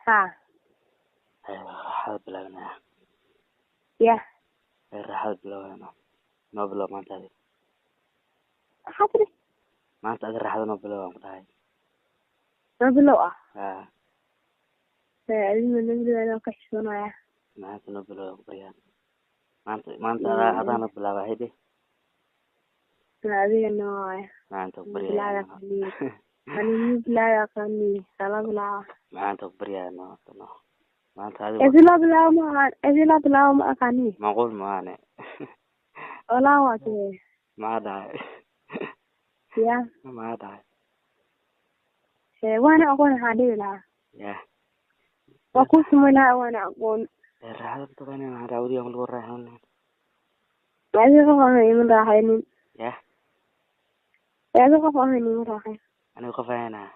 Haa. Raaxada bilaabnaa. Yah. Raaxada bilaabana. Noo bilow maanta adi. Maxaa tiri? Maanta adi raaxada noo bilow aan ku dhahay. Ma bilow ah? Haa. Adiga ma bilow anoo ka xishoonaya. Maanta noo bilow aan ku baryaa. Maanta maanta adaa adaa noo bilaaba hayde. Ma adiga noo waaya. Maanta ku Ma baryaa. bilaaba aqaaniye. Ani ma bilaaba aqaaniye. Sala bilaaba. Maanta ku baryaa noo noo. Maanta adi Esi loo bilaabo ma aqaan. Esi loo bilaabo ma aqaaniye. Macquul maane. Walaa waa sidee? Maxaa dhahay? Yah. Maxaa dhahay? Waana aqoon waxaa dhihi lahaa. Yah. Waa kuu samayn lahaa waana aqoon. Raaxada mataqaanaa maxaa dhahay weligaa ma lagu raaxaynin. Ma adiga qof ahayn ima raaxaynin. Yah. Adiga qof ahayn ima raaxayn. Aniga qof ahayn ah.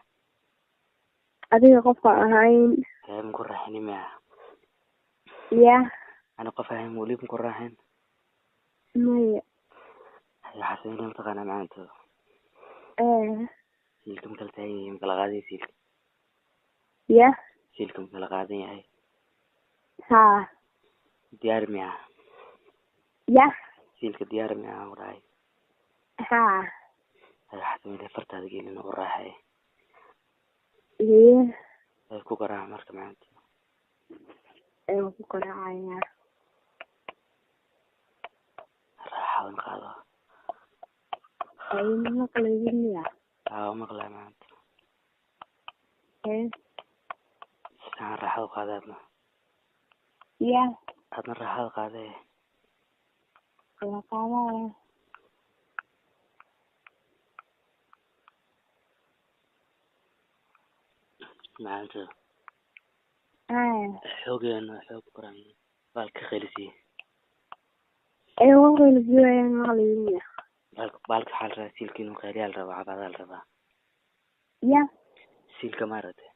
Adiga qofka ahayn. Hee ma ku raaxaynin miya? Yah. Aniga qof ahayn weli ma ku raaxayn. Maya. Waxaa sameynaya mataqaanaa macaanto. Siilka ma kala taagan yahay, ma kala qaadan yahay siilka? Yah. Siilka ma kala qaadan yahay? Haa. Diyaar miya? Yah. Siilka diyaar miya aan ku dhahay? Haa. Waxaa sameynaya fartaada gelin ugu raaxay. Iye. Ku garaac marka macaanto. Waan ku garaacayaa. Raaxadan qaado. Ay ma maqlaysid miya? Haa, waan maqlaa macaanto. Ee. Si fiican raaxada u qaado adna. Yah. Adna raaxada qaadee. Waa qaadaya. Macaanto. Haa. Xoogeena xoog ku garaac. Baalka ka qaylisii. Waan qaylisiyay ma maqlaysid miya? Baalka baalka waxaa la rabaa siilka inuu qayliyaa la rabaa, cabaadaa la rabaa. Yah. Siilka maaragtay.